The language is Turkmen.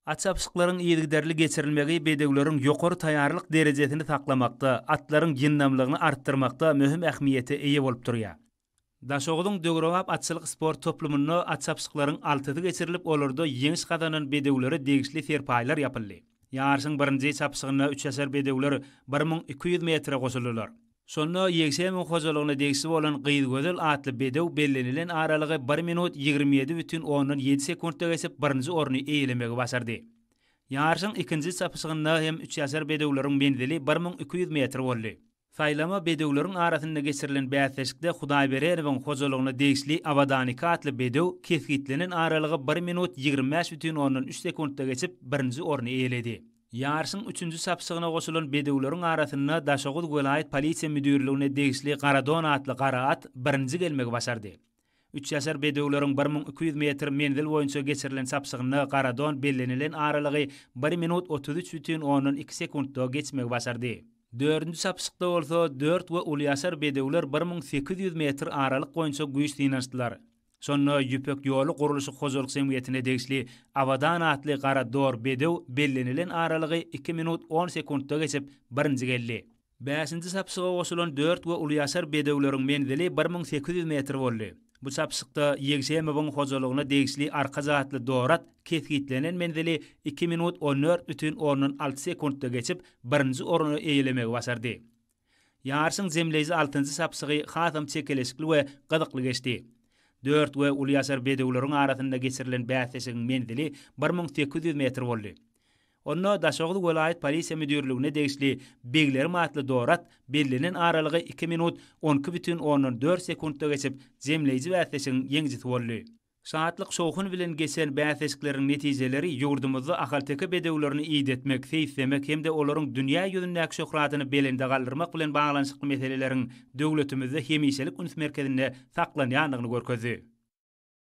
At çapyşyklaryň yzygiderli geçirilmegi bedewleriň ýokary taýýarlyk derejesini saklamakda, atlaryň ýyndamlygyny artdyrmakda möhüm ähmiýete eýe bolup durýar. Daşoguzyň döwrebap atçylyk sport toplumynda at çapyşyklaryň altysy geçirilip, olarda ýeňiş gazanan bedewlere degişli serpaýlar ýapyldy. Ýaryşyň birinji çapyşygynda üçýaşar bedewler 1200 metre goşuldylar. Şonda Ýegşemiň hojalygyna degişli bolan Gyzgözel atly bedew bellenilen aralygy bir minut 27 bütin ondan ýedi sekuntda geçip, birinji orny eýelemegi başardy. Ýaryşyň ikinji çapyşygynda hem üçýaşar bedewleriň menzili 1200 metr boldy. Saýlama bedewleriň arasynda geçirilen bäsleşikde Hudaýberenowyň hojalygyna degişli Abadaniki atly bedew kesgitlenen aralygy bir minut 25 bütin ondan üç sekuntda geçip, birinji orny eýeledi. Ýaryşyň üçünji çapyşygyna goşulan bedewleriň arasynda Daşoguz welaýat polisiýa müdirligine degişli Garadon atly gara at birinji gelmegi başardy. Üçýaşar bedewleriň 1200 metr menzil boýunça geçirilen çapyşygynda Garadon bellenilen aralygy bir minut 33 bütin ondan iki sekuntda geçmegi başardy. Dördünji çapyşykda bolsa dört we ulyýaşar bedewler 1800 metr aralyk boýunça güýç synanyşdylar. Şonda Ýüpek ýoly gurluşyk hojalyk jemgyýetine degişli Abadan atly gara dor bedew bellenilen aralygy iki minut on sekuntda geçip, birinji geldi. Bäşinji çapyşyga goşulan dört we ulyýaşar bedewleriň menzili 1800 metr boldy. Bu çapyşykda Ýegşemowyň hojalygyna degişli Arkaç atly dor at kesgitlenen menzili iki minut on dört bütin ondan alty sekuntda geçip, birinji orny eýelemegi başardy. Ýaryşyň jemleýji altynjy çapyşygy hasam çekeleşikli we gyzykly geçdi. Dört we ulyýaşar bedewleriň arasynda geçirilen bäsleşigiň menzili 1800 metr boldy. Onda Daşoguz welaýat polisiýa müdirligine degişli Beglerim atly dor at bellenen aralygy iki minut on iki bütin ondan dört sekuntda geçip, jemleýji bäsleşigiň ýeňijisi boldy. Şatlyk-şowhun bilen geçen bäsleşikleriň netijeleri ýurdumyzda ahalteke bedewlerini idetmek, seýislemek hem-de olaryň dünýä ýüzündäki şöhratyny belende galdyrmak bilen baglanyşykly meseleleriň döwletimizde hemişelik üns merkezinde saklanýandygyny görkezdi.